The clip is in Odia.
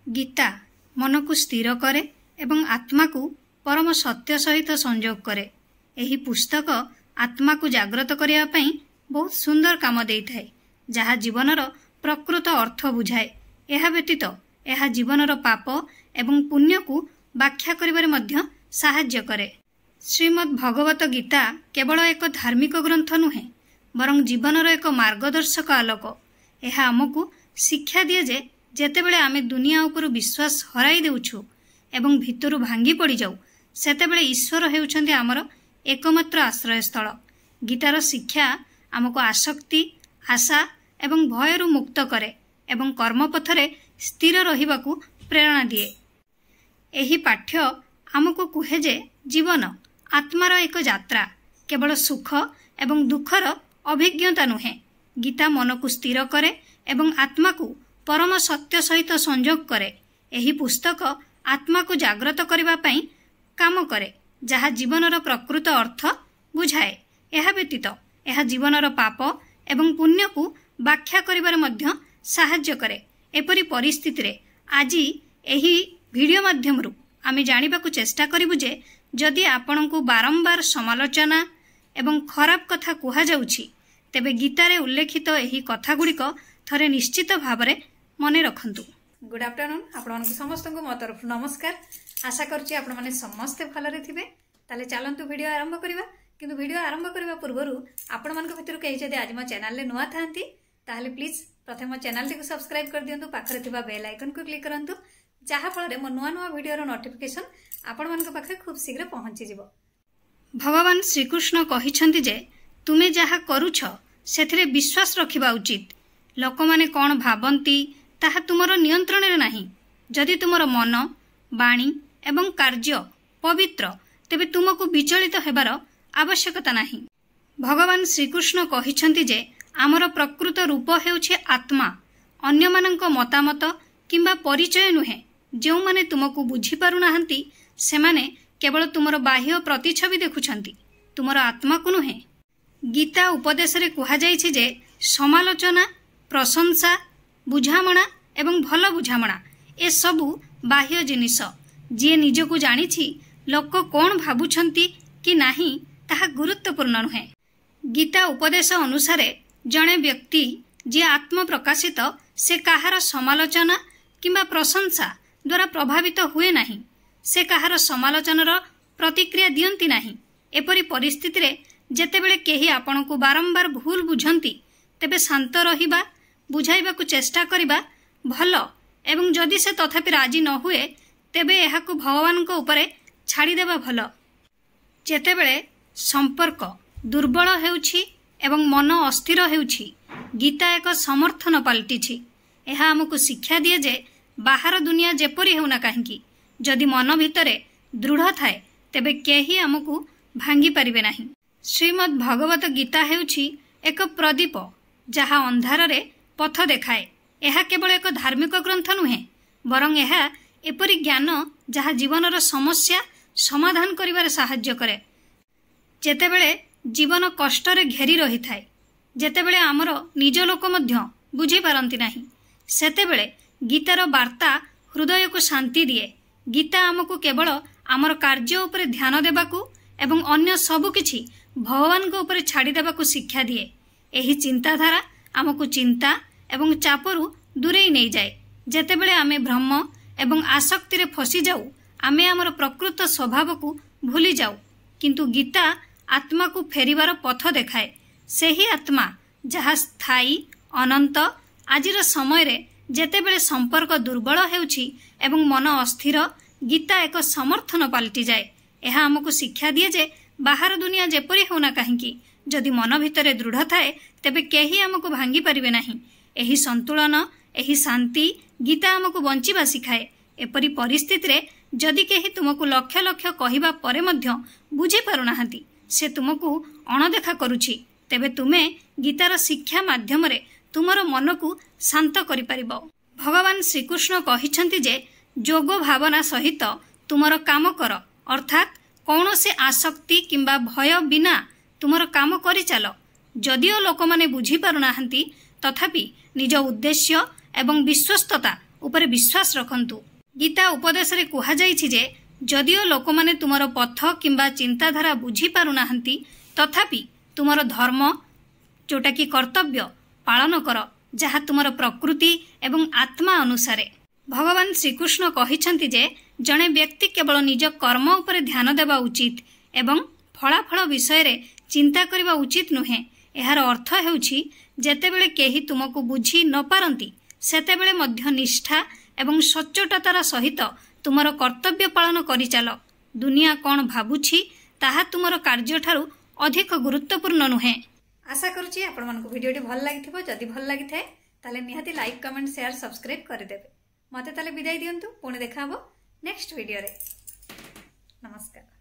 ଗୀତା ମନକୁ ସ୍ଥିର କରେ ଏବଂ ଆତ୍ମାକୁ ପରମ ସତ୍ୟ ସହିତ ସଂଯୋଗ କରେ। ଏହି ପୁସ୍ତକ ଆତ୍ମାକୁ ଜାଗ୍ରତ କରିବା ପାଇଁ ବହୁତ ସୁନ୍ଦର କାମ ଦେଇଥାଏ, ଯାହା ଜୀବନର ପ୍ରକୃତ ଅର୍ଥ ବୁଝାଏ। ଏହା ବ୍ୟତୀତ ଏହା ଜୀବନର ପାପ ଏବଂ ପୁଣ୍ୟକୁ ବ୍ୟାଖ୍ୟା କରିବାରେ ମଧ୍ୟ ସାହାଯ୍ୟ କରେ। ଶ୍ରୀମଦ୍ ଭଗବତ ଗୀତା କେବଳ ଏକ ଧାର୍ମିକ ଗ୍ରନ୍ଥ ନୁହେଁ, ବରଂ ଜୀବନର ଏକ ମାର୍ଗଦର୍ଶକ ଆଲୋକ। ଏହା ଆମକୁ ଶିକ୍ଷା ଦିଏ ଯେ ଯେତେବେଳେ ଆମେ ଦୁନିଆ ଉପରୁ ବିଶ୍ୱାସ ହରାଇ ଦେଉଛୁ ଏବଂ ଭିତରୁ ଭାଙ୍ଗି ପଡ଼ିଯାଉ, ସେତେବେଳେ ଈଶ୍ୱର ହେଉଛନ୍ତି ଆମର ଏକମାତ୍ର ଆଶ୍ରୟସ୍ଥଳ। ଗୀତାର ଶିକ୍ଷା ଆମକୁ ଆସକ୍ତି, ଆଶା ଏବଂ ଭୟରୁ ମୁକ୍ତ କରେ ଏବଂ କର୍ମପଥରେ ସ୍ଥିର ରହିବାକୁ ପ୍ରେରଣା ଦିଏ। ଏହି ପାଠ୍ୟ ଆମକୁ କୁହେ ଯେ ଜୀବନ ଆତ୍ମାର ଏକ ଯାତ୍ରା, କେବଳ ସୁଖ ଏବଂ ଦୁଃଖର ଅଭିଜ୍ଞତା ନୁହେଁ। ଗୀତା ମନକୁ ସ୍ଥିର କରେ ଏବଂ ଆତ୍ମାକୁ ପରମ ସତ୍ୟ ସହିତ ସଂଯୋଗ କରେ। ଏହି ପୁସ୍ତକ ଆତ୍ମାକୁ ଜାଗ୍ରତ କରିବା ପାଇଁ କାମ କରେ, ଯାହା ଜୀବନର ପ୍ରକୃତ ଅର୍ଥ ବୁଝାଏ। ଏହା ବ୍ୟତୀତ ଏହା ଜୀବନର ପାପ ଏବଂ ପୁଣ୍ୟକୁ ବ୍ୟାଖ୍ୟା କରିବାରେ ମଧ୍ୟ ସାହାଯ୍ୟ କରେ। ଏପରି ପରିସ୍ଥିତିରେ ଆଜି ଏହି ଭିଡ଼ିଓ ମାଧ୍ୟମରୁ ଆମେ ଜାଣିବାକୁ ଚେଷ୍ଟା କରିବୁ ଯେ ଯଦି ଆପଣଙ୍କୁ ବାରମ୍ବାର ସମାଲୋଚନା ଏବଂ ଖରାପ କଥା କୁହାଯାଉଛି, ତେବେ ଗୀତାରେ ଉଲ୍ଲେଖିତ ଏହି କଥାଗୁଡ଼ିକ ଥରେ ନିଶ୍ଚିତ ଭାବରେ ମନେ ରଖନ୍ତୁ। ଗୁଡ୍ ଆଫ୍ଟରନୁନ୍, ଆପଣମାନଙ୍କୁ ସମସ୍ତଙ୍କୁ ମୋ ତରଫରୁ ନମସ୍କାର। ଆଶା କରୁଛି ଆପଣମାନେ ସମସ୍ତେ ଭଲରେ ଥିବେ। ତାହେଲେ ଚାଲନ୍ତୁ ଭିଡ଼ିଓ ଆରମ୍ଭ କରିବା। କିନ୍ତୁ ଭିଡ଼ିଓ ଆରମ୍ଭ କରିବା ପୂର୍ବରୁ ଆପଣମାନଙ୍କ ଭିତରୁ କେହି ଯଦି ଆଜି ମୋ ଚ୍ୟାନେଲରେ ନୂଆ ଥାନ୍ତି, ତାହେଲେ ପ୍ଲିଜ୍ ପ୍ରଥମେ ମୋ ଚ୍ୟାନେଲଟିକୁ ସବସ୍କ୍ରାଇବ୍ କରିଦିଅନ୍ତୁ, ପାଖରେ ଥିବା ବେଲ୍ ଆଇକନ୍କୁ କ୍ଲିକ୍ କରନ୍ତୁ, ଯାହାଫଳରେ ମୋ ନୂଆ ନୂଆ ଭିଡ଼ିଓର ନୋଟିଫିକେସନ୍ ଆପଣମାନଙ୍କ ପାଖରେ ଖୁବ୍ ଶୀଘ୍ର ପହଞ୍ଚିଯିବ। ଭଗବାନ ଶ୍ରୀକୃଷ୍ଣ କହିଛନ୍ତି ଯେ ତୁମେ ଯାହା କରୁଛ ସେଥିରେ ବିଶ୍ୱାସ ରଖିବା ଉଚିତ। ଲୋକମାନେ କ'ଣ ଭାବନ୍ତି ତାହା ତୁମର ନିୟନ୍ତ୍ରଣରେ ନାହିଁ। ଯଦି ତୁମର ମନ, ବାଣୀ ଏବଂ କାର୍ଯ୍ୟ ପବିତ୍ର, ତେବେ ତୁମକୁ ବିଚଳିତ ହେବାର ଆବଶ୍ୟକତା ନାହିଁ। ଭଗବାନ ଶ୍ରୀକୃଷ୍ଣ କହିଛନ୍ତି ଯେ ଆମର ପ୍ରକୃତ ରୂପ ହେଉଛି ଆତ୍ମା, ଅନ୍ୟମାନଙ୍କ ମତାମତ କିମ୍ବା ପରିଚୟ ନୁହେଁ। ଯେଉଁମାନେ ତୁମକୁ ବୁଝିପାରୁନାହାନ୍ତି, ସେମାନେ କେବଳ ତୁମର ବାହ୍ୟ ପ୍ରତିଛବି ଦେଖୁଛନ୍ତି, ତୁମର ଆତ୍ମାକୁ ନୁହେଁ। ଗୀତା ଉପଦେଶରେ କୁହାଯାଇଛି ଯେ ସମାଲୋଚନା, ପ୍ରଶଂସା, ବୁଝାମଣା ଏବଂ ଭଲ ବୁଝାମଣା ଏସବୁ ବାହ୍ୟ ଜିନିଷ। ଯିଏ ନିଜକୁ ଜାଣିଛି, ଲୋକ କ'ଣ ଭାବୁଛନ୍ତି କି ନାହିଁ ତାହା ଗୁରୁତ୍ୱପୂର୍ଣ୍ଣ ନୁହେଁ। ଗୀତା ଉପଦେଶ ଅନୁସାରେ ଜଣେ ବ୍ୟକ୍ତି ଯିଏ ଆତ୍ମପ୍ରକାଶିତ, ସେ କାହାର ସମାଲୋଚନା କିମ୍ବା ପ୍ରଶଂସା ଦ୍ୱାରା ପ୍ରଭାବିତ ହୁଏ ନାହିଁ। ସେ କାହାର ସମାଲୋଚନାର ପ୍ରତିକ୍ରିୟା ଦିଅନ୍ତି ନାହିଁ। ଏପରି ପରିସ୍ଥିତିରେ ଯେତେବେଳେ କେହି ଆପଣଙ୍କୁ ବାରମ୍ବାର ଭୁଲ ବୁଝନ୍ତି, ତେବେ ଶାନ୍ତ ରହିବା, ବୁଝାଇବାକୁ ଚେଷ୍ଟା କରିବା ଭଲ ଏବଂ ଯଦି ସେ ତଥାପି ରାଜି ନ ହୁଏ, ତେବେ ଏହାକୁ ଭଗବାନଙ୍କ ଉପରେ ଛାଡ଼ିଦେବା ଭଲ। ଯେତେବେଳେ ସମ୍ପର୍କ ଦୁର୍ବଳ ହେଉଛି ଏବଂ ମନ ଅସ୍ଥିର ହେଉଛି, ଗୀତା ଏକ ସମର୍ଥନ ପାଲଟିଛି। ଏହା ଆମକୁ ଶିକ୍ଷା ଦିଏ ଯେ ବାହାର ଦୁନିଆ ଯେପରି ହେଉନା କାହିଁକି, ଯଦି ମନ ଭିତରେ ଦୃଢ଼ ଥାଏ, ତେବେ କେହି ଆମକୁ ଭାଙ୍ଗି ପାରିବେ ନାହିଁ। ଶ୍ରୀମଦ୍ ଭଗବତ ଗୀତା ହେଉଛି ଏକ ପ୍ରଦୀପ ଯାହା ଅନ୍ଧାରରେ ପଥ ଦେଖାଏ। ଏହା କେବଳ ଏକ ଧାର୍ମିକ ଗ୍ରନ୍ଥ ନୁହେଁ, ବରଂ ଏହା ଏପରି ଜ୍ଞାନ ଯାହା ଜୀବନର ସମସ୍ୟା ସମାଧାନ କରିବାରେ ସାହାଯ୍ୟ କରେ। ଯେତେବେଳେ ଜୀବନ କଷ୍ଟରେ ଘେରି ରହିଥାଏ, ଯେତେବେଳେ ଆମର ନିଜ ଲୋକ ମଧ୍ୟ ବୁଝିପାରନ୍ତି ନାହିଁ, ସେତେବେଳେ ଗୀତାର ବାର୍ତ୍ତା ହୃଦୟକୁ ଶାନ୍ତି ଦିଏ। ଗୀତା ଆମକୁ କେବଳ ଆମର କାର୍ଯ୍ୟ ଉପରେ ଧ୍ୟାନ ଦେବାକୁ ଏବଂ ଅନ୍ୟ ସବୁକିଛି ଭଗବାନଙ୍କ ଉପରେ ଛାଡ଼ିଦେବାକୁ ଶିକ୍ଷା ଦିଏ। ଏହି ଚିନ୍ତାଧାରା ଆମକୁ ଚିନ୍ତା ଏବଂ ଚାପରୁ ଦୂରେଇ ନେଇଯାଏ। ଯେତେବେଳେ ଆମେ ଭ୍ରମ ଏବଂ ଆସକ୍ତିରେ ଫସିଯାଉ, ଆମେ ଆମର ପ୍ରକୃତ ସ୍ୱଭାବକୁ ଭୁଲିଯାଉ। କିନ୍ତୁ ଗୀତା ଆତ୍ମାକୁ ଫେରିବାର ପଥ ଦେଖାଏ, ସେହି ଆତ୍ମା ଯାହା ସ୍ଥାୟୀ, ଅନନ୍ତ। ଆଜିର ସମୟରେ ଯେତେବେଳେ ସମ୍ପର୍କ ଦୁର୍ବଳ ହେଉଛି ଏବଂ ମନ ଅସ୍ଥିର, ଗୀତା ଏକ ସମର୍ଥନ ପାଲଟିଯାଏ। ଏହା ଆମକୁ ଶିକ୍ଷା ଦିଏ ଯେ ବାହାର ଦୁନିଆ ଯେପରି ହେଉନା କାହିଁକି, ଯଦି ମନ ଭିତରେ ଦୃଢ଼ ଥାଏ, ତେବେ କେହି ଆମକୁ ଭାଙ୍ଗି ପାରିବେ ନାହିଁ। ଏହି ସନ୍ତୁଳନ, ଏହି ଶାନ୍ତି ଗୀତା ଆମକୁ ବଞ୍ଚିବା ଶିଖାଏ। ଏପରି ପରିସ୍ଥିତିରେ ଯଦି କେହି ତୁମକୁ ଲକ୍ଷ ଲକ୍ଷ କହିବା ପରେ ମଧ୍ୟ ବୁଝିପାରୁନାହାନ୍ତି, ସେ ତୁମକୁ ଅଣଦେଖା କରୁଛି, ତେବେ ତୁମେ ଗୀତାର ଶିକ୍ଷା ମାଧ୍ୟମରେ ତୁମର ମନକୁ ଶାନ୍ତ କରିପାରିବ। ଭଗବାନ ଶ୍ରୀକୃଷ୍ଣ କହିଛନ୍ତି ଯେ ଯୋଗ ଭାବନା ସହିତ ତୁମର କାମ କର, ଅର୍ଥାତ୍ କୌଣସି ଆସକ୍ତି କିମ୍ବା ଭୟ ବିନା ତୁମର କାମ କରିଚାଲ। ଯଦିଓ ଲୋକମାନେ ବୁଝିପାରୁନାହାନ୍ତି, ତଥାପି ନିଜ ଉଦ୍ଦେଶ୍ୟ ଏବଂ ବିଶ୍ୱସ୍ତତା ଉପରେ ବିଶ୍ୱାସ ରଖନ୍ତୁ। ଗୀତା ଉପଦେଶରେ କୁହାଯାଇଛି ଯେ ଯଦିଓ ଲୋକମାନେ ତୁମର ପଥ କିମ୍ବା ଚିନ୍ତାଧାରା ବୁଝିପାରୁନାହାନ୍ତି, ତଥାପି ତୁମର ଧର୍ମ, ଯୋଉଟାକି କର୍ତ୍ତବ୍ୟ, ପାଳନ କର, ଯାହା ତୁମର ପ୍ରକୃତି ଏବଂ ଆତ୍ମା ଅନୁସାରେ। ଭଗବାନ ଶ୍ରୀକୃଷ୍ଣ କହିଛନ୍ତି ଯେ ଜଣେ ବ୍ୟକ୍ତି କେବଳ ନିଜ କର୍ମ ଉପରେ ଧ୍ୟାନ ଦେବା ଉଚିତ ଏବଂ ଫଳାଫଳ ବିଷୟରେ ଚିନ୍ତା କରିବା ଉଚିତ ନୁହେଁ। ଏହାର ଅର୍ଥ ହେଉଛି ଯେତେବେଳେ କେହି ତୁମକୁ ବୁଝି ନ ପାରନ୍ତି, ସେତେବେଳେ ମଧ୍ୟ ନିଷ୍ଠା ଏବଂ ସଚ୍ଚୋଟତାର ସହିତ ତୁମର କର୍ତ୍ତବ୍ୟ ପାଳନ କରିଚାଲ। ଦୁନିଆ କ'ଣ ଭାବୁଛି ତାହା ତୁମର କାର୍ଯ୍ୟଠାରୁ ଅଧିକ ଗୁରୁତ୍ୱପୂର୍ଣ୍ଣ ନୁହେଁ। ଆଶା କରୁଛି ଆପଣମାନଙ୍କୁ ଭିଡ଼ିଓଟି ଭଲ ଲାଗିଥିବ। ଯଦି ଭଲ ଲାଗିଥାଏ, ତାହେଲେ ନିହାତି ଲାଇକ୍, କମେଣ୍ଟ, ସେୟାର, ସବସ୍କ୍ରାଇବ୍ କରିଦେବେ। ମୋତେ ତାହେଲେ ବିଦାୟ ଦିଅନ୍ତୁ। ପୁଣି ଦେଖା ହେବ ନେକ୍ସଟ ଭିଡ଼ିଓରେ। ନମସ୍କାର।